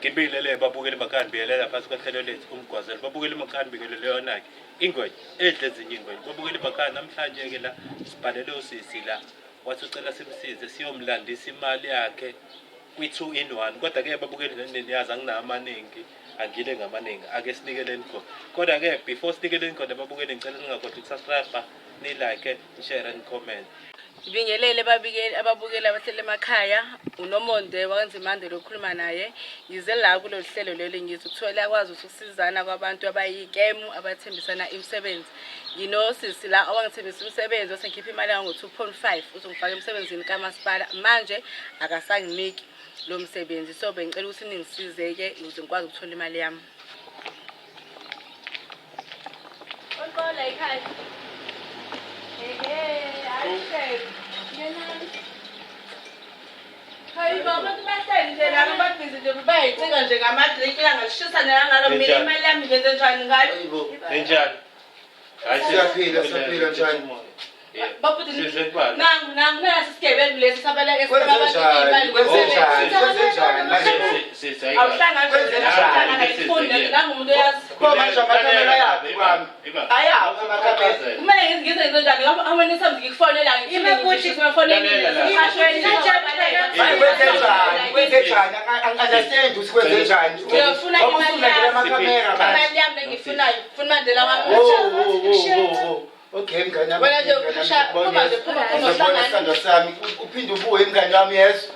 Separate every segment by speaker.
Speaker 1: Ngibingelele babukeli makhaya ngibingelela phansi kohlelo lethu umgwazelo. Babukeli makhaya ngibingelele yona-ke ingwenya edla ezinye ingwenya. Babukeli makhaya namhlanje-ke la sibhalele usisi la wathi ucela simsize siyomlandisa imali yakhe kwi-two in one. Kodwa-ke babukeli neniyazi anginawo amaningi angile ngamaningi ake sinikeleni khona. Kodwa-ke before sinikeleni khona babukeli ngicela ningakhohlwa ukusubscribe, ni-like, ni-share, ni-comment.
Speaker 2: Ngibingelele babikeli ababukeli abahleli emakhaya uNomonde wakwaNzimande lokhuluma naye ngize la kulolu hlelo leli ngithi kuthiwa liyakwazi ukuthi ukusizana kwabantu abayikemu abathembisana imisebenzi nginosisi la owangithembisa umsebenzi wase ngikhipha imali yango-2.5 uzongifaka emsebenzini kamasipala manje akasanginiki lo msebenzi so bengicela ukuthi ningisize-ke ukuze ngikwazi ukuthola imali yami. Oqola ekhaya. Ehe, ayishebe. Ngenani. Hayi bo, abantu bahleli nje laba babhizi nje bayayicika nje ngama-drink ilanga lishisa nangalo mina imali yami ngenze njani ngayo?
Speaker 1: Ninjani?
Speaker 3: Siyaphila, siyaphila, njani?
Speaker 2: Bafuthu
Speaker 1: Size kubani?
Speaker 2: nangu nangu nasi isigebengu lesi sabaleke
Speaker 3: Kwenzenjani? Kwenzenjani? Kwenzenjani? Manje
Speaker 1: Sisi ayi.
Speaker 2: Awuhlangani
Speaker 3: Kwenzenjani?
Speaker 2: ngifuni nangu umuntu oyazi.
Speaker 3: Pho manje amakhamera ayaphi kwami? Ayaphi amakhamera?
Speaker 2: Kumele ngize ngize njani? How many times ngikufonela ngikufonela
Speaker 3: Manje kwenzenjani? Kwenzenjani? Angi-understand ukuthi kwenzenjani.
Speaker 2: Uyofuna
Speaker 3: Ngoba
Speaker 2: imali
Speaker 3: usulandela
Speaker 2: yami.
Speaker 3: amakhamera manje.
Speaker 2: Imali yami lengifunayo. Funa Mandela wami.
Speaker 3: Wo, wo, wo, wo, wo. Okay mngani wami.
Speaker 2: Wena nje
Speaker 3: mngani wami,
Speaker 2: usha- phuma nje, phuma, phuma,
Speaker 3: Ngizobona
Speaker 2: uhlangane.
Speaker 3: sithandwa sami. Uphinde ubuye mngani wami yezo.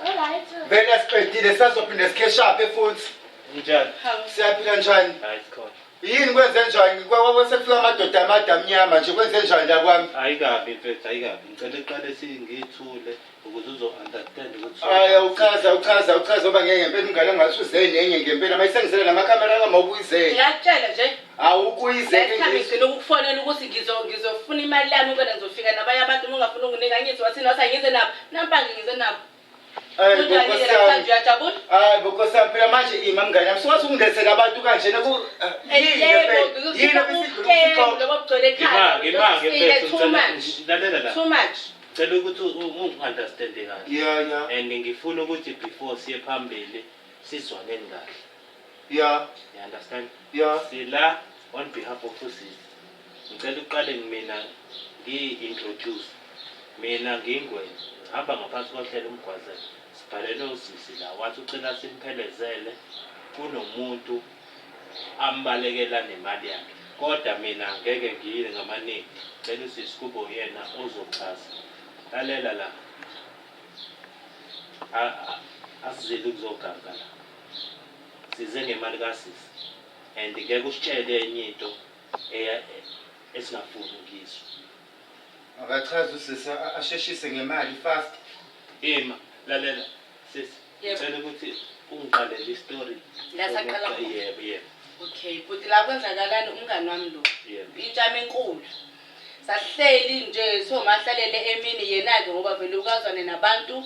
Speaker 3: Vele siqedile sazophinde sikheshaphe futhi.
Speaker 1: Njani?
Speaker 3: Siyaphila njani?
Speaker 1: Hayi sikhona.
Speaker 3: Yini kwenze njani? Kwakwe sekufika amadoda amade amnyama nje kwenze njani la kwami?
Speaker 1: Ayikabi mfethu ayikabi. Ngicela iqale singithule ukuze uzo understand ukuthi
Speaker 3: Hayi awuchaza awuchaza awuchaza ngoba ngeke ngempela umngane ngathi uze nenye ngempela mayisengizela namakhamera angamawukuyizele.
Speaker 2: Ngiyakutshela nje.
Speaker 3: Awukuyizele
Speaker 2: Last time ngigcina ukukufonela ukuthi ngizofuna imali yami ukona ngizofika nabanye abantu uma ungafuni unginika ngithi wathini wathi angize nabo. Nampa-ke ngize nabo.
Speaker 3: Hayi
Speaker 2: Kunjani-ke
Speaker 3: Nkosi
Speaker 2: namhlanje
Speaker 3: yami.
Speaker 2: uyajabula?
Speaker 3: Hayi Nkosi yami phela manje ima mngane wami suwathi ungilethele abantu kanjena ku yini
Speaker 2: Yebo,
Speaker 3: ngempela? Yini
Speaker 2: ngizokhipha
Speaker 3: obesidlula
Speaker 2: ubugebengu
Speaker 3: ukuxoxa?
Speaker 2: lobo bugcwele ekhaya.
Speaker 1: Ima, ima
Speaker 2: Usile,
Speaker 1: mfethu
Speaker 2: too much.
Speaker 1: lalela la.
Speaker 2: Too much.
Speaker 1: Ngicela ukuthi ungi-understande kahle.
Speaker 3: Yeah yeah.
Speaker 1: And ngifuna ukuthi before siye phambili sizwaneni kahle.
Speaker 3: Yeah
Speaker 1: You understand?
Speaker 3: yeah.
Speaker 1: Sila on behalf of usisi. Ngicela uqale mina ngi-introduce. Mina ngingwenya. Ngihamba ngaphansi kohlelo umgwazelo. Sibhalele usisi la wathi ucela simphelezele kunomuntu ambalekela nemali yakhe. Kodwa mina ngeke ngiyile ngamaningi. Cela usisi kube uyena ozochaza. Lalela la. Asizile ukuzoganga la. Size ngemali kasisi. And ngeke usitshele enye into esingafuni ukuyizwa.
Speaker 3: Akachaze usisi asheshise ngemali fast.
Speaker 1: Ima, lalela sisi.
Speaker 2: Yebo.
Speaker 1: Ngicela ukuthi ungiqalele istory.
Speaker 2: La saqala khona.
Speaker 1: Yebo, yebo.
Speaker 2: Okay, bhuti la kwenzakalani umngani wami lo.
Speaker 1: Yebo.
Speaker 2: Intshama enkulu. Sahleli nje somahlalele emini yena-ke ngoba vele ukazwane nabantu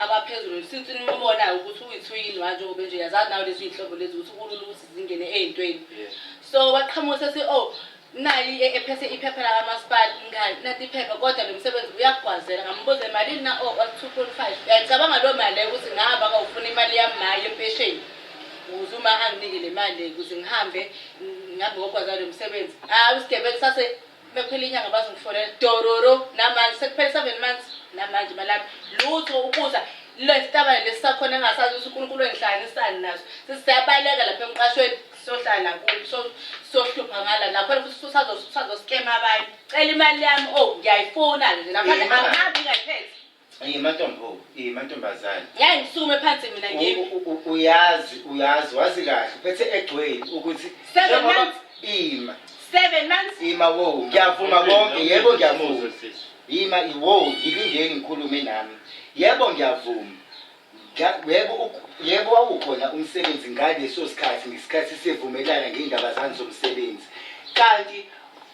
Speaker 2: abaphezulu since nimbonayo ukuthi uyithwini manje ngoba nje yazazi nawe lezi iy'nhlobo lezi ukuthi kulula ukuthi zingene ey'ntweni.
Speaker 1: Yebo.
Speaker 2: So waqhamuka sethi oh nayi ephethe iphepha lakamasipala mngani nanti iphepha kodwa lo msebenzi uyakugwazela ngambuza emalini na oh wathi 2.5 uyayicabanga loo mali leyo ukuthi ngihamba kawufuna imali yami maye empesheni ukuze uma anginike le mali le ukuze ngihambe ngihambe ngogwazela lo msebenzi hayi isigebengu sase bekuphela inyanga bazongifonela dororo namanje sekuphele 7 months namanje imali yami lutho ukuza lesitabane lesi sakhona engasazi ukuthi uNkulunkulu engihlanganisani naso sesiyabaleka lapha emqashweni sohlala kuyo sohlupha ngala nakhona futhi usazoskema abanye cela imali yami oh ngiyayifuna nje namhlanje
Speaker 3: Imali.
Speaker 2: angihambi ngingayiphethe
Speaker 3: Ima ntombo, ima ntombazane.
Speaker 2: Ngeke ngisukume phansi mina ngimi.
Speaker 3: Uyazi, uyazi, wazi kahle, uphethe egcwele ukuthi
Speaker 2: Seven
Speaker 3: njengoba
Speaker 2: months.
Speaker 3: ima,
Speaker 2: 7 months.
Speaker 3: ima wo, ngiyavuma konke, yebo ngiyavuma.
Speaker 1: Sisi.
Speaker 3: Ima wo, ngilindeni ngikhulume nami. Yebo ngiyavuma. Yebo yebo wawukhona umsebenzi ngaleso sikhathi ngesikhathi sivumelana ngey'ndaba zami zomsebenzi. Kanti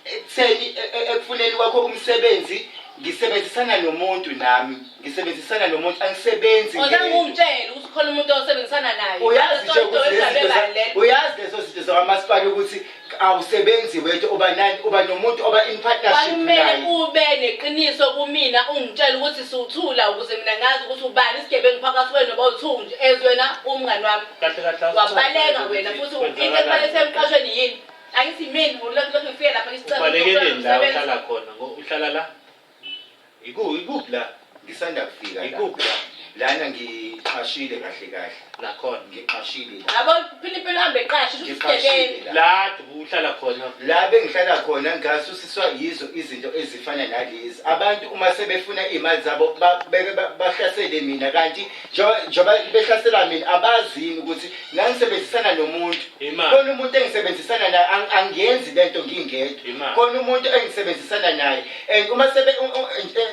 Speaker 3: ekutheni ekufuneni kwakho umsebenzi ngisebenzisana nomuntu nami ngisebenzisana nomuntu angisebenzi
Speaker 2: Ozange
Speaker 3: ngedwa.
Speaker 2: ungitshele ukuthi khona umuntu osebenzisana naye.
Speaker 3: Uyazi nje ukuthi
Speaker 2: Lezi
Speaker 3: lezi zinto uyazi lezo zinto zakamasipala ukuthi Awusebenzi wedwa, uba nani, uba nomuntu oba in partnership
Speaker 2: Kwakumele
Speaker 3: naye.
Speaker 2: ube neqiniso kumina ungitshele ukuthi siwuthula ukuze mina ngazi ukuthi ubani isigebengu phakathi kwenu noba uthu nje as wena umngani wami.
Speaker 1: Kahle kahle
Speaker 2: Wabaleka wena futhi into ekumele semqashweni yini? Angithi mina ulokhu lokhu ngifike lapha ngisicela
Speaker 1: Ubalekeleni la uhlala khona ngo uhlala la? Ikuphi la?
Speaker 3: Ngisanda kufika la.
Speaker 1: Ikuphi la?
Speaker 3: Lana ngiqashile kahle kahle.
Speaker 1: Nakhona.
Speaker 3: Ngiqashile la.
Speaker 2: Yabo phela impilo uhambe eqashe usho
Speaker 3: Ngiqashile
Speaker 2: isigebengu.
Speaker 3: la.
Speaker 1: La uhlala khona.
Speaker 3: La bengihlala khona ngasusiswa yizo izinto ezifana nalezi. Abantu uma sebefuna iy'mali zabo beke bahlasele mina kanti njengoba behlasela mina abazi yini ukuthi ngangisebenzisana nomuntu.
Speaker 1: Imali.
Speaker 3: Khona umuntu engisebenzisana naye angiyenzi lento ngingedwa.
Speaker 1: Imali.
Speaker 3: Khona umuntu engisebenzisana naye and uma sebe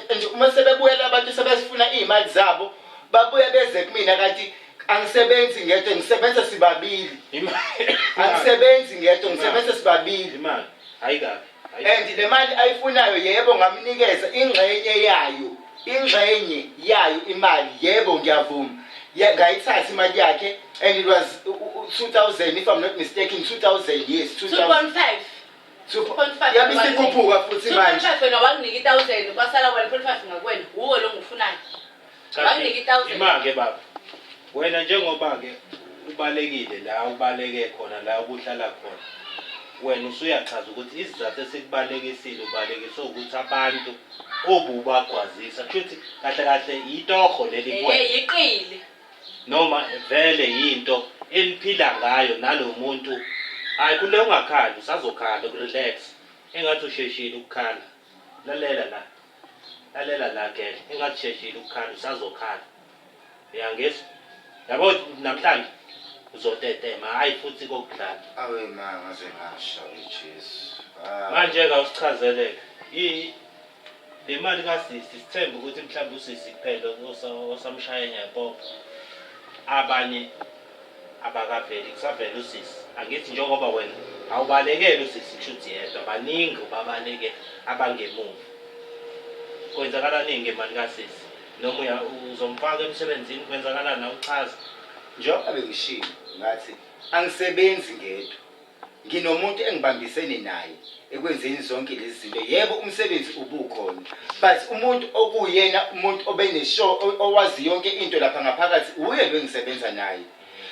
Speaker 3: and uma sebebuyela abantu sebefuna iy'mali zabo babuye beze kumina kanti angisebenzi ngedwa ngisebenza sibabili.
Speaker 1: Imali.
Speaker 3: Angisebenzi ngedwa ngisebenza sibabili.
Speaker 1: Imali. Hayi kabi. Hayi.
Speaker 3: And le mali ayifunayo yebo ngamnikeza ingxenye yayo. Ingxenye yayo imali yebo ngiyavuma. Ngayithatha imali yakhe and it was 2000 if I'm not mistaken 2000 yes 2000.
Speaker 2: 2.5. 2.5.
Speaker 3: Yabe isikhuphuka futhi manje.
Speaker 2: 2.5 wena wanginika i-1000 kwasala 1.5 ngakuwena. Wuwe lo ngifunayo. Wanginika i-1000.
Speaker 1: Ima-ke baba. Wena njengoba-ke ubalekile la ubaleke khona la ubuhlala khona. Wena usuyachaza ukuthi isizathu esikubalekisile ubalekiswe ukuthi abantu obubagwazisa. Kusho ukuthi kahle kahle itoho leli kuwena.
Speaker 2: Yiqili.
Speaker 1: Noma vele yinto eniphila ngayo nalo muntu. Hayi kule ungakhali usazokhala relax. Engathi usheshile ukukhala. Lalela la. Lalela la girl. Engathi usheshile ukukhala usazokhala. Uyangizwa? Yabo namhlanje uzotetema hayi futhi kokudlala.
Speaker 3: Awe ma ngaze ngasha we Jesu.
Speaker 1: Manje ke awusichazeleke. Le mali kasisi sithembe ukuthi mhlawumbe usisi kuphela osamshaya nyapopo. Abanye abakaveli kusavela usisi. Angithi njengoba wena awubalekeli usisi kushuthi yedwa baningi babaleke abangemuva. Kwenzakalani ngemali kasisi? Noma uzomfaka emsebenzini kwenzakalani awuchaze.
Speaker 3: Njengoba bengishilo ngathi angisebenzi ngedwa. Nginomuntu engibambisene naye ekwenzeni zonke lezi zinto. Yebo umsebenzi ubukhona but umuntu okuyena umuntu obeneshow owazi yonke into lapha ngaphakathi uye lo engisebenza naye.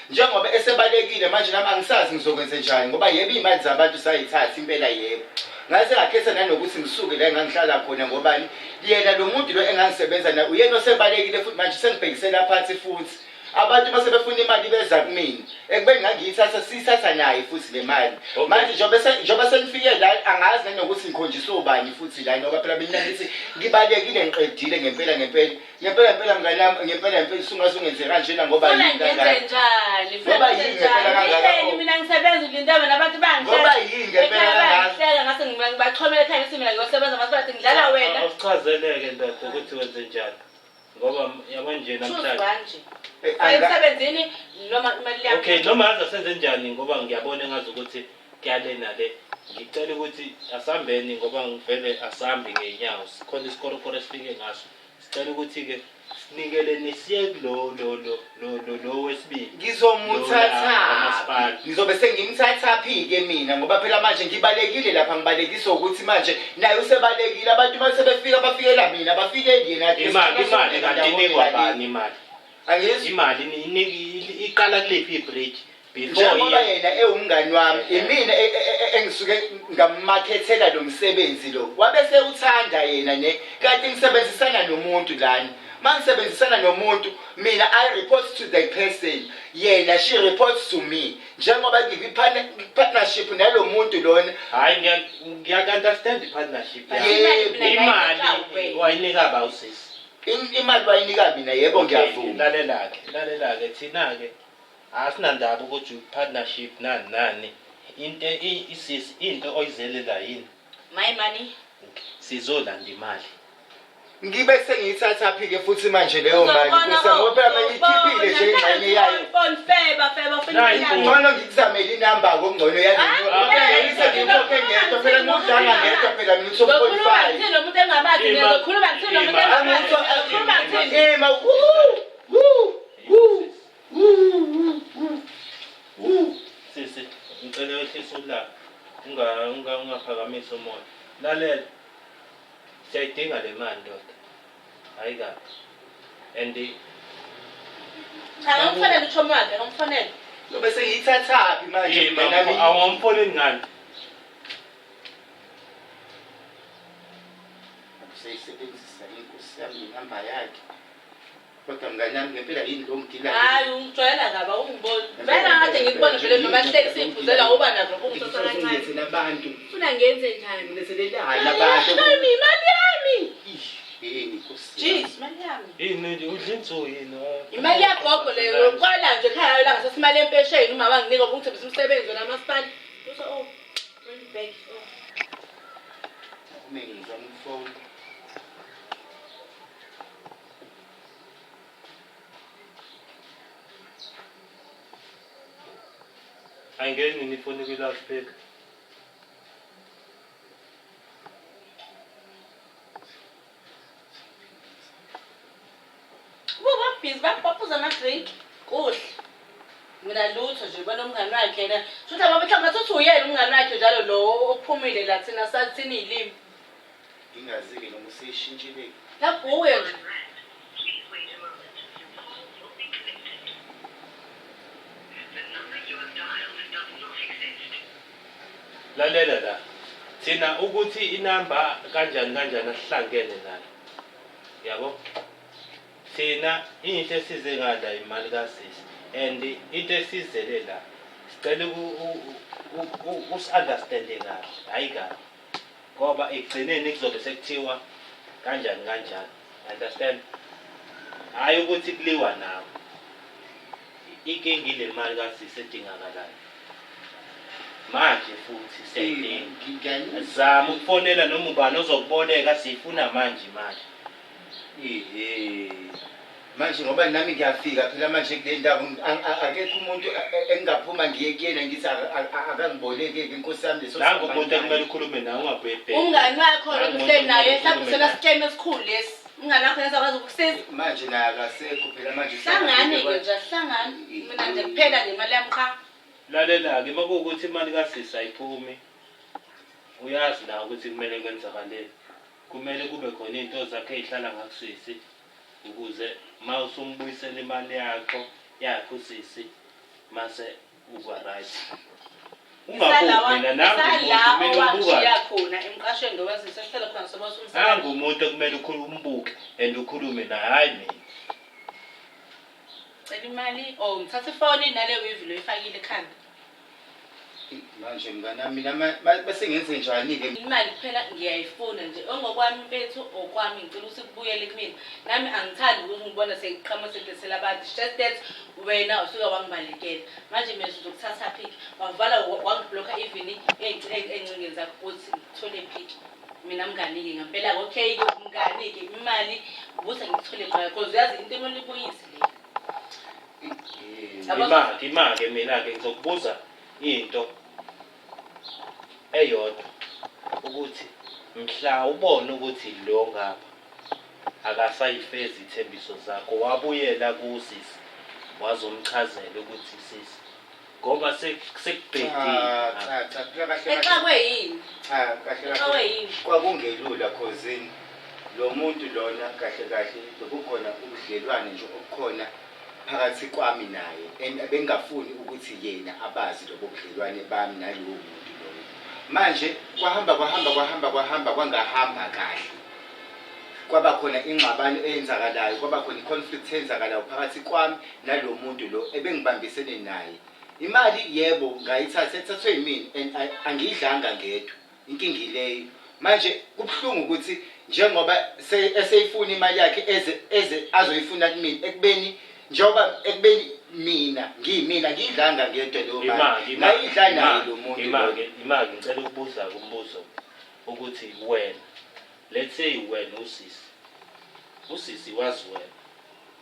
Speaker 3: Njengoba esebalekile manje nami angisazi ngizokwenza njani ngoba yebo iy'mali zabantu sayithatha impela yebo. Ngase ngakhetha nanokuthi ngisuke la engangihlala khona ngobani yena lo muntu lo engangisebenza naye uyena osebalekile futhi manje sengibhekisela phansi futhi. Abantu base befuna imali beza kumina ekubeni ngangiyithatha siyithatha naye futhi le mali. Manje njengoba senifike la angazi nanokuthi ngikhonjiswe ubani futhi la ngoba phela mina ngithi ngibalekile ngiqedile ngempela ngempela. Ngempela ngempela mngani wami ngempela ngempela usungaze ungenze kanjena ngoba
Speaker 2: Funa
Speaker 3: yini
Speaker 2: ngenze
Speaker 3: kangaka.
Speaker 2: njani? Funa
Speaker 3: Ngoba
Speaker 2: ngenze
Speaker 3: yini ngempela
Speaker 2: njani?
Speaker 3: kangaka?
Speaker 2: Yini mina ngisebenza ulinde wena abantu bangihleka.
Speaker 3: Ngoba yini ngempela
Speaker 2: Ekhaya
Speaker 3: kangaka?
Speaker 2: bangihleka ngase ngibachomela ekhaya ngithi mina ngiyosebenza masipalathi ngidlala wena.
Speaker 1: Awusichazeleke ndoda ukuthi wenze njani. Ngoba yabo nje
Speaker 2: Choose
Speaker 1: namhlanje.
Speaker 2: one nje.
Speaker 3: Eh,
Speaker 2: Emsebenzini noma imali yakho.
Speaker 1: Okay, noma ngaze senze njani ngoba ngiyabona engazi ukuthi kuyale nale. Ngicela ukuthi asambeni ngoba ngivele asambi ngeenyawo. Sikhona isikorokoro esifike ngaso. Sicela ukuthi ke sinikele nisiye kulo lo lo lo lo lo wesibili.
Speaker 3: Ngizomuthatha. Ngizobe sengimthatha phi ke mina ngoba phela manje ngibalekile lapha ngibalekiswa ukuthi manje naye usebalekile abantu mase befika bafikela mina bafikeli yena.
Speaker 1: Imali imali kanti inikwa bani imali?
Speaker 3: Angizwa.
Speaker 1: Imali iqala kuliphi ibridge? Before
Speaker 3: Njengoba yena ewumngani wami imina engisuke ngammakhethela lo msebenzi lo wabe sewuthanda yena ne kanti ngisebenzisana nomuntu lana. Mangisebenzisana nomuntu mina I report to the person yena she reports to me njengoba ngikwi-partnership nalo muntu lona.
Speaker 1: Hayi ngiyaku-understand i-partnership yakho.
Speaker 3: Yebo.
Speaker 1: Imali wayinika ba usisi?
Speaker 3: Imali wayinika mina yebo ngiyavuma.
Speaker 1: Lalela-ke, lalela-ke thina-ke asinandaba ukuthi partnership nani nani. Into isisi into oyizelela yini?
Speaker 2: My money.
Speaker 1: Sizolanda imali.
Speaker 3: Ngibe sengiyithatha phi ke futhi manje leyo mali kusa ngoba phela manje ikhiphile nje ingxenye yayo.
Speaker 2: Phone feba feba funa
Speaker 1: Nayi
Speaker 2: imali.
Speaker 3: Ngcono ngikuzamele inamba ngokungcono yale.
Speaker 2: Ah,
Speaker 3: Ngise ngikhokhe ngedwa phela ngudlanga ngedwa phela mina
Speaker 2: Ngizokhuluma
Speaker 3: 2.5.
Speaker 2: ngithini nomuntu engamazi mina ngizokhuluma ngithini nomuntu engamazi ngizokhuluma ngithini.
Speaker 3: Ema woo woo woo woo woo woo.
Speaker 1: Sisi, ngicela wehlise ulaka. Ungaphakamisi umoya. Lalela. Siyayidinga le mali ndoda. Hayi kabi. And
Speaker 2: Cha, ngamfonela uchomi wakhe, ngamfonela.
Speaker 3: Yobe sengiyithathaphi manje mina nami?
Speaker 1: Awumfoneli ngani?
Speaker 3: Useyisebenzisa inkosi yami inamba yakhe. Kodwa mngani yami ngempela yini lo mgilayo?
Speaker 2: Hayi, ungijwayela kabi, awungiboni. Vele ngathi ngikubona vele noma sihleli siyiphuzela uba nazo kungithatha kancane.
Speaker 3: Ngilethela abantu.
Speaker 2: Ufuna ngenze njani?
Speaker 3: Ngilethelelani abantu?
Speaker 2: Imali imali yami.
Speaker 3: Ish, yini nkosi yami.
Speaker 2: Jeez, imali yami.
Speaker 1: Yini udla inzu yini?
Speaker 2: Imali yagogo leyo yokwala nje ekhaya la ngasese imali yempesheni uma banginika ukungithembisa umsebenzi wena masipala. Uthi oh, rent back. Oh.
Speaker 3: Akume ngizama ukufona.
Speaker 1: Ayingeni nini ifoni kwi-loudspeaker?
Speaker 2: Kuba busy baphuza ama-drink. Kuhle. Mina lutho nje bona umngani wakhe yena. Shuthi mhlawumbe ngathi uyena umngani wakhe njalo lo ophumile la thina sathini ilimi.
Speaker 3: Ngingazi-ke noma useyishintshile.
Speaker 2: Lapho uye nje.
Speaker 1: Lalela la. Thina ukuthi inamba kanjani kanjani asihlangene nayo. Yabo? Thina into esize ngala imali kasisi and into esizele la sicela usi-understande kahle, hhayi kabi. Ngoba ekugcineni kuzobe sekuthiwa kanjani kanjani. Understand? Hhayi ukuthi kuliwa nawe. Inkinga ile mali kasisi edingakalayo. Manje futhi siyayidinga. Zama ukufonela noma ubani ozokuboleka, siyifuna manje imali.
Speaker 3: Ehhe. Manje ngoba nami ngiyafika phela manje kule ndawo akekho umuntu engingaphuma ngiye kuyena ngithi akangiboleke-ke nkosi yami leso
Speaker 1: Nangu umuntu ekumele ukhulume naye ungabhebheki.
Speaker 2: Umngani wakho lo uhleli naye mhlawumbe usena scam esikhulu lesi. Umngani wakho yena uzakwazi ukukusiza.
Speaker 3: Manje naye akasekho phela manje.
Speaker 2: Hlangani-ke nje, asihlangani. Mina nje kuphela nje imali yami qha.
Speaker 1: Lalela-ke uma kuwukuthi imali kasisi ayiphumi, uyazi nawe ukuthi kumele kwenzakaleni. Kumele kube khona iy'nto zakhe ey'hlala ngakusisi ukuze uma usumbuyisela imali yakho yakhe usisi mase uba right. Ungabuki mina nangu
Speaker 2: Isala
Speaker 1: umuntu kumele umbuka.
Speaker 2: owangishiya khona emqashweni ngoba sisesihlala khona soba
Speaker 1: umsebenzi. Nangu umuntu okumele umbuke and ukhulume naye, hhayi mina.
Speaker 2: Cela imali oh ngithatha ifoni nale weave lo ifakile ekhanda.
Speaker 3: Manje mngani wami mina bese ngenze njani-ke?
Speaker 2: Imali kuphela ngiyayifuna nje. Ongokwami mfethu okwami ngicela ukuthi kubuyele kumina. Nami angithandi ukuthi ngibone sengiqhamuka sengilethela abantu. It's just that wena usuke wangibalekela. Manje mina sizokuthatha phi? Wavala wangiblocka even ey'ncingweni zakho ukuthi ngithole phi. Mina mngani-ke ngempela okay-ke umngani-ke imali ukuthi ngikuthole ngayo because uyazi into emele ibuyise le. Yabo-
Speaker 1: Imake, imake mina-ke ngizokubuza into eyodwa ukuthi mhla ubona ukuthi lo ngapha akasayifezi ithembiso zakho wabuyela kusisi wazomchazela ukuthi sisi ngoba sekubhedile.
Speaker 3: Cha cha cha phela kahle kahle.
Speaker 2: Exakwe yini?
Speaker 3: Cha kahle
Speaker 2: Exakwe
Speaker 3: kahle.
Speaker 2: yini?
Speaker 3: Kwakungelula khozini lo muntu lona kahle kahle bekukhona ubudlelwane nje obukhona phakathi kwami naye and bengingafuni ukuthi yena abazi lobo budlelwane bami nalowo muntu loyo. Manje kwahamba kwahamba kwahamba kwahamba kwangahamba kahle. Kwaba khona ingxabano eyenzakalayo, kwaba khona i-conflict eyenzakalayo phakathi kwami nalo muntu lo ebengibambisene naye. Imali yebo ngayithatha ethathwe yimina and angiyidlanga ngedwa. Inkinga ileyo. Manje kubuhlungu ukuthi njengoba eseyifuna imali yakhe eze eze azoyifuna kumina ekubeni njengoba ekubeni mina ngiyimina ngiyidlanga ngedwa leyo mali. Ngayidla naye lo muntu.
Speaker 1: Imake, imake ngicela ukubuza umbuzo ukuthi wena let's say wena usisi. Usisi wazi wena.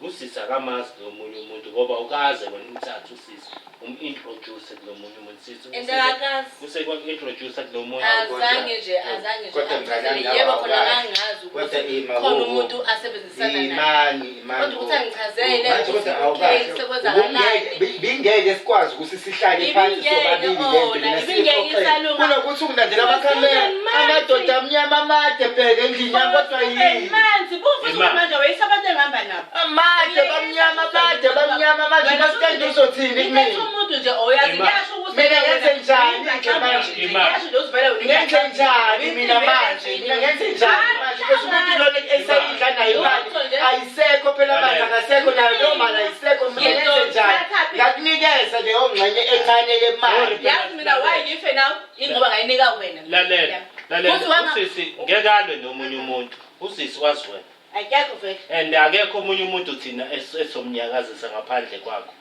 Speaker 1: Usisi akamazi nomunye umuntu ngoba ukaze wena umthathe usisi um-introduce kulo munye umuntu sisi.
Speaker 2: And akakazi.
Speaker 1: Kusekwaku-introduce kulo munye.
Speaker 2: Azange nje, azange nje
Speaker 3: Kodwa mngani wami,
Speaker 2: angichazele. Yebo khona
Speaker 3: awukazi.
Speaker 2: ngangazi
Speaker 3: Kodwa
Speaker 2: ukuthi
Speaker 3: ima,
Speaker 2: khona
Speaker 3: wo, wo.
Speaker 2: umuntu asebenzisana naye.
Speaker 3: Imani, imani.
Speaker 2: Kodwa ukuthi angichazele
Speaker 3: Manje
Speaker 2: ukuthi
Speaker 3: kodwa
Speaker 2: okay,
Speaker 3: awukahle.
Speaker 2: sekwenzakalani.
Speaker 3: Bingeke sikwazi ukuthi sihlale phansi
Speaker 2: Ibingeke
Speaker 3: sobabili lento
Speaker 2: ona,
Speaker 3: lena
Speaker 2: ibingeke
Speaker 3: siyixoxele.
Speaker 2: isalunga.
Speaker 3: Kunokuthi ungilandela amakhamera,
Speaker 2: For 7 months.
Speaker 3: amadoda amnyama amade bheke endlini yami kodwa yini?
Speaker 2: Manzi, bufuthi
Speaker 1: Ima.
Speaker 2: manje wayisa abantu engihamba nabo.
Speaker 3: Amade bamnyama amade bamnyama manje masitende uzothini
Speaker 2: Iletha
Speaker 3: kumina?
Speaker 2: umuntu nje oyazi
Speaker 1: Ima.
Speaker 2: kuyasho ukuthi
Speaker 3: Mina ngenze njani ke manje?
Speaker 1: Ima.
Speaker 2: Kuyasho nje uzivele wena.
Speaker 3: Ngenze njani mina manje? Mina ngenze njani manje? Because umuntu lona esayidla nayo imali ayisekho phela manje akasekho nayo leyo mali ayisekho mina ngenze njani? Ngakunikeza leyo ngxenye encane yemali.
Speaker 2: Yazi mina why ngife now? Ingoba ngayinika wena.
Speaker 1: Lalela, lalela.
Speaker 2: Futhi wanga-
Speaker 1: Usisi ngeke alwe nomunye umuntu. Usisi wazi wena.
Speaker 2: Akekho vele.
Speaker 1: And akekho omunye umuntu thina esomnyakazisa ngaphandle kwakho.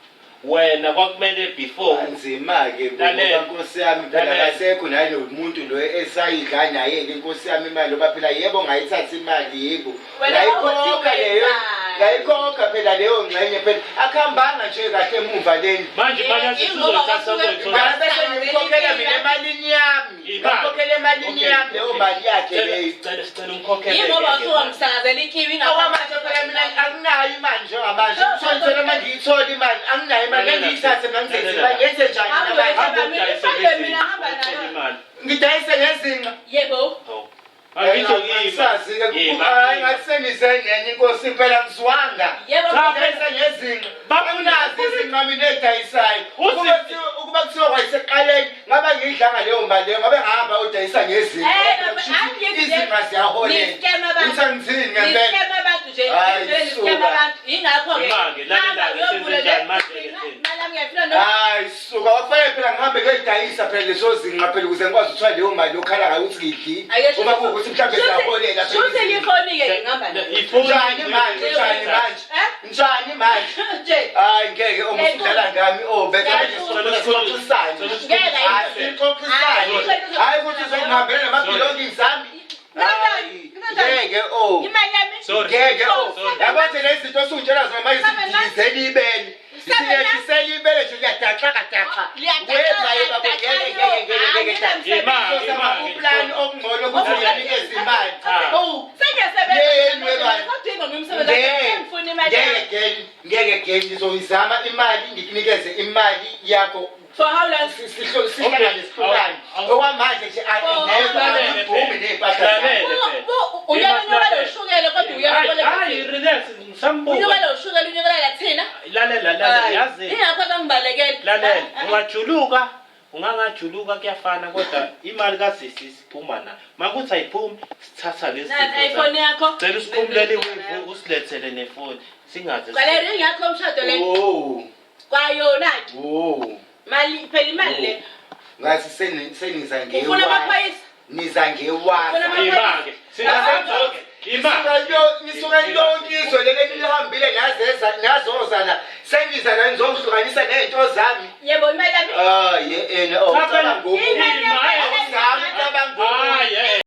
Speaker 1: Wena kwakumele before
Speaker 3: Nzima-ke
Speaker 1: Lalela.
Speaker 3: ngoba nkosi yami phela
Speaker 1: Lalela.
Speaker 3: akasekho nalo muntu lo esayidla naye-ke nkosi yami imali ngoba phela yebo ngayithatha imali yebo
Speaker 2: Wena
Speaker 3: ngayikhokha
Speaker 2: wawuthi
Speaker 3: leyo
Speaker 2: wenzani?
Speaker 3: ngayikhokha phela leyo ngxenye phela akuhambanga nje kahle emuva leni
Speaker 1: manje imali yakhe
Speaker 2: Ingoba
Speaker 1: sizoyithatha
Speaker 2: wasuke-
Speaker 1: uzoyithola.
Speaker 3: Ngase ngimkhokhela mina emalini yami
Speaker 1: Imali.
Speaker 3: ngimkhokhela emalini
Speaker 1: Okay,
Speaker 3: yami leyo
Speaker 1: okay.
Speaker 3: mali yakhe
Speaker 1: Sicela-
Speaker 3: leyo
Speaker 1: sicela umkhokhele
Speaker 2: Yingoba
Speaker 1: ke
Speaker 2: usuke
Speaker 1: manje.
Speaker 2: wamsakazela ikiwi ingakho.
Speaker 3: Okwamanje phela mina anginayo imali njengamanje ngithola manje ngiyithola imali anginayo imali
Speaker 1: Lalela.
Speaker 3: ngiyithathe mina ngizenze
Speaker 1: Lalela.
Speaker 3: imali ngenze njani
Speaker 2: Hamba
Speaker 3: mina manje?
Speaker 1: Hamba
Speaker 2: Mina
Speaker 1: udayise
Speaker 2: mhlambe
Speaker 1: ngezinqa,
Speaker 2: mina hamba
Speaker 1: uthole
Speaker 2: nayo.
Speaker 1: imali.
Speaker 3: Ngidayise ngezinqa.
Speaker 2: Yebo.
Speaker 1: Hawu. Angitsho kimi.
Speaker 3: Angisazi-ke
Speaker 1: Yima,
Speaker 3: hayi
Speaker 1: yima.
Speaker 3: ngathi sengize nenye inkosi impela ngizwanga.
Speaker 2: Yebo.
Speaker 1: Cha,
Speaker 3: Ngidayise ngezinqa.
Speaker 1: Bafuna-
Speaker 3: Anginazo izinqa mina ezidayisayo.
Speaker 1: Usi-
Speaker 3: Ukuba kuthiwa kwayisekuqaleni ngabe ngiyidlanga leyo mali leyo ngabe ngahamba udayisa ngezinqa.
Speaker 2: Eh,
Speaker 3: Kusho ukuthi
Speaker 2: angithi
Speaker 3: izinqa ziyaholela.
Speaker 2: Niskema abantu.
Speaker 3: Ngithi angithini ngempela.
Speaker 2: Niskema abantu nje.
Speaker 3: Hayi,
Speaker 2: Vele niskema
Speaker 3: suka.
Speaker 2: abantu. Yingakho-ke.
Speaker 1: Ima-ke, lalela-ke,
Speaker 2: Hamba uyovula
Speaker 1: senzenjani
Speaker 2: le-
Speaker 1: manje ke thina?
Speaker 2: Imali yami ngiyayifuna noma-
Speaker 3: Hayi suka wafanele phela ngihambe ngiyoyidayisa phela lezo zinqa phela ukuze ngikwazi ukuthola leyo mali yokhala ngayo ukuthi ngiyidlile.
Speaker 2: Ake
Speaker 3: Uma kuwukuthi mhlawumbe ziyaholela phela
Speaker 2: Shuthi
Speaker 3: izinqa.
Speaker 2: ngifoni-ke ngihamba nayo.
Speaker 1: Ifoni-
Speaker 3: Njani manje? Njani manje?
Speaker 2: Eh?
Speaker 3: Njani manje?
Speaker 2: Nje.
Speaker 3: Hayi ngeke omusudlala ngami oh bese manje sixoxisane.
Speaker 2: Ngeke ayikho.
Speaker 3: Asixoxisane. Hayi ukuthi uzongihambela nama-belongings ami. Hayi ngeke oh.
Speaker 2: Imali yami.
Speaker 1: Sorry.
Speaker 3: Ngeke oh.
Speaker 1: Sorry.
Speaker 3: Yabo nje lezi zinto osungitshela zona manje zidilizela ibele. Silehlisela ibele nje liyadaxa daxa.
Speaker 2: Liyadaxa,
Speaker 3: Wena babo ngeke ngeke ngeke ngeke.
Speaker 2: Angina
Speaker 1: Ima,
Speaker 3: Sizozama
Speaker 1: ima.
Speaker 3: uplani okungcono ukuthi ngiyanikeza imali.
Speaker 1: Cha.
Speaker 3: Oh.
Speaker 2: Sengiyasebenza.
Speaker 3: Yeni, webani.
Speaker 2: Kodwa ingoma umsebenzi wakhe, sengifuna imali yami.
Speaker 3: Ngeke ngeke ngeke ngizoyizama imali ngikunikeze imali yakho
Speaker 2: For how long?
Speaker 3: sihlangane sihlukane
Speaker 1: Awu.
Speaker 3: okwamanje nje
Speaker 1: Silalele
Speaker 3: angivumi
Speaker 1: phela.
Speaker 3: ney'mpahla
Speaker 1: Silalele
Speaker 3: zami.
Speaker 1: phela.
Speaker 2: Unyuka loshukela kodwa
Speaker 1: Hayi, hayi,
Speaker 2: uyalobola.
Speaker 1: relax, ngisambuka.
Speaker 2: Unyuka loshukela unyukela thina.
Speaker 1: Lalela, lalela, yazi.
Speaker 2: Ingakho kangibalekela.
Speaker 1: Lalela, ungajuluka, ungangajuluka kuyafana kodwa imali kasisi siphuma na. Makuthi ayiphumi, sithatha lezi
Speaker 2: Nathi
Speaker 1: zinto
Speaker 2: iPhone
Speaker 1: zakho.
Speaker 2: yakho.
Speaker 1: Cela usikhumulele iwevu usilethele nefoni. Singaze.
Speaker 2: Kwale ring yakho yomshado le.
Speaker 3: Oh,
Speaker 2: Kwayona ke.
Speaker 3: oh.
Speaker 2: Mali phela imali le.
Speaker 3: Ngathi seniza
Speaker 2: Ufuna
Speaker 3: ngewazi.
Speaker 2: amaphoyisa?
Speaker 3: Niza
Speaker 2: Ufuna
Speaker 3: ngewazi.
Speaker 1: Ima-ke. Singasenza-ke. Ima.
Speaker 3: Nisuka lonke izwe leli enilihambile nazeza nazoza la. Seniza la nizongihlukanisa ney'nto zami.
Speaker 2: Yebo imali yami.
Speaker 3: Ah, ye ena oh
Speaker 1: Cha, phela-
Speaker 3: ucabanga ngoku.
Speaker 2: Imali
Speaker 1: Ima,
Speaker 2: yami.
Speaker 3: Zami ucabanga ngoku.
Speaker 1: Hayi, eh.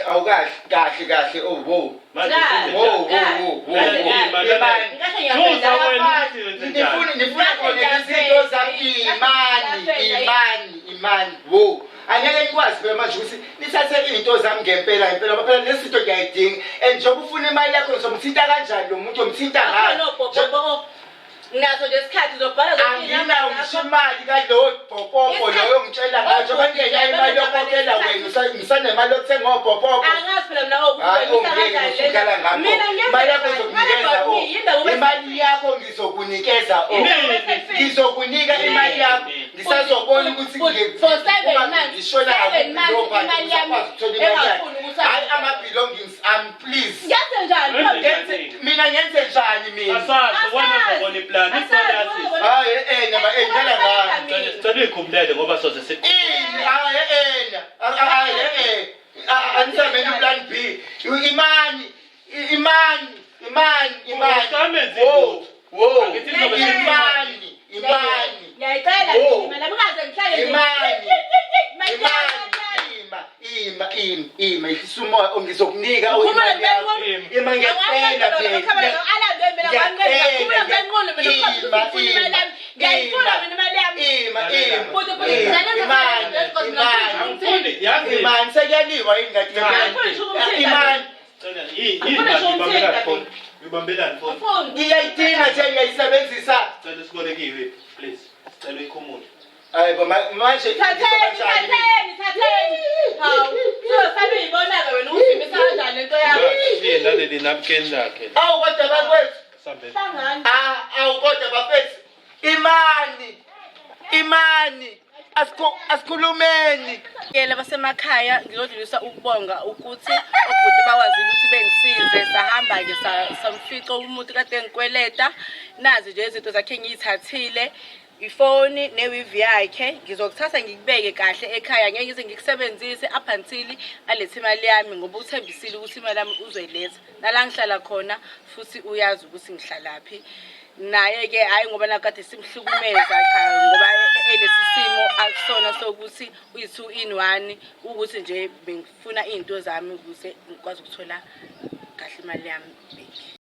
Speaker 3: Awukahle kahle kahle oh wo.
Speaker 1: Manje
Speaker 2: Cha.
Speaker 1: senze
Speaker 3: Wo
Speaker 1: njani?
Speaker 3: wo wo wo.
Speaker 1: Lalela,
Speaker 3: wo.
Speaker 1: ima, lalela.
Speaker 3: Imali.
Speaker 2: Ngikade
Speaker 1: Buza
Speaker 2: ngiyafenda.
Speaker 1: wena ukuthi wenze njani.
Speaker 3: Nifuna khona izinto zami imani imani imani wo angeke nikwazi phela manje ukuthi nithathe iy'nto zami ngempela ngempela ngoba phela lezi zinto ngiyayidinga and njengoba ufuna imali yakho ngizomthinta kanjani lo muntu ngimthinta ngani
Speaker 2: Akhona obhobobo. Nginaso nje isikhathi uzobhala zonke
Speaker 3: anginawo
Speaker 2: iy'namba
Speaker 3: ngisho
Speaker 2: zakho.
Speaker 3: imali kalowo bhopopo
Speaker 2: Isikhathi-
Speaker 3: loyo ngitshela ngayo njengoba ngingenayo imali yokhokhela wena ngisanemali yokuthenga obhopopo
Speaker 2: Angazi phela mina
Speaker 3: Hayi
Speaker 2: ukuthi
Speaker 3: ongeke usudlala ngakho.
Speaker 2: Mina ngenza
Speaker 3: Imali yakho
Speaker 2: kanjani?
Speaker 3: ngizokunikeza
Speaker 2: What about
Speaker 3: o.
Speaker 2: me? Yindaba ube
Speaker 3: Imali yakho ngizokunikeza o.
Speaker 1: Nini?
Speaker 3: Ngizokunika imali yakho. Ngisazobona ukuthi
Speaker 2: For 7
Speaker 3: uma
Speaker 2: months,
Speaker 3: ngishona
Speaker 2: 7 months,
Speaker 3: ngakuphi leyo
Speaker 2: imali yami
Speaker 3: part, ngizokwazi ukuthola imali yakho.
Speaker 2: engafuni ukuthi
Speaker 3: Hayi ama-belongings ami please.
Speaker 2: Ngenze njani?
Speaker 1: Wenze
Speaker 3: Ngenze mina ngenze njani mina?
Speaker 1: Asazi, wena uzobona iplani.
Speaker 2: Asazi,
Speaker 1: Iplani yasisi.
Speaker 2: wena
Speaker 3: Hayi eh nama engidlala ngami.
Speaker 1: Sicela uyikhumulele ngoba soze si
Speaker 3: Ini hayi eh hayi eh anisameni plan B. Imani imani imani imani.
Speaker 1: Usamenzi
Speaker 3: Wo
Speaker 1: lutho.
Speaker 3: wo
Speaker 1: Angithi nizobe
Speaker 3: imani imani.
Speaker 2: Ngiyayicela
Speaker 3: Wo.
Speaker 2: imali yami ungaze ngihlale nje.
Speaker 3: Imali.
Speaker 2: Imali
Speaker 3: Imani
Speaker 2: yami.
Speaker 3: ima Ima, ima, ima, yehlisa umoya, oh, ngizokunika oh,
Speaker 2: Ukhuluma
Speaker 3: imali yakho.
Speaker 2: ngenqulu.
Speaker 3: Ima, ngiyacela phela. Ima, ima,
Speaker 2: Bhuti, bhuti,
Speaker 3: ima,
Speaker 2: ngicela
Speaker 3: imani,
Speaker 2: ngicela
Speaker 3: imani.
Speaker 1: Angifuni, yazi.
Speaker 3: Imani, sekuyaliwa yini ngathi
Speaker 1: Cha.
Speaker 3: Imani,
Speaker 1: Cela, yini
Speaker 2: Angifuni
Speaker 1: manje
Speaker 2: ngisho
Speaker 1: ibambelani
Speaker 2: umthinta
Speaker 1: phone? Ibambelani phone?
Speaker 3: ngiyayidinga nje ngiyayisebenzisa.
Speaker 1: Cela isibolekiwe, please. Sicela uyikhumule.
Speaker 3: Hayi bo, manje
Speaker 2: Thatheni, thatheni, thatheni. Hawu, sizosale uyibona-ke wena ukuthi imisa kanjani lento yakho.
Speaker 1: Liye naleli napkin lakhe.
Speaker 3: Awu kodwa bakwethu.
Speaker 1: Sambe.
Speaker 2: Hlangani.
Speaker 3: Ah, awu kodwa bafethu. Imani. Imani. Asikhulumeni.
Speaker 2: Yela basemakhaya ngizodlulisa ukubonga ukuthi obhuti bakwazile ukuthi bengisize sahamba-ke samfica umuntu kade ngikweleta nazi nje izinto zakhe engiyithathile ifoni newivi yakhe ngizokuthatha ngikubeke kahle ekhaya ngeke ngize ngikusebenzise up until alethe imali yami ngoba uthembisile ukuthi imali yami uzoyiletha nala ngihlala khona futhi uyazi ukuthi ngihlalaphi naye-ke hhayi ngoba nakade simhlukumeza cha ngoba elesi simo akusona sokuthi uyi-two in one ukuthi nje bengifuna iy'nto zami ukuze ngikwazi ukuthola kahle imali yami back.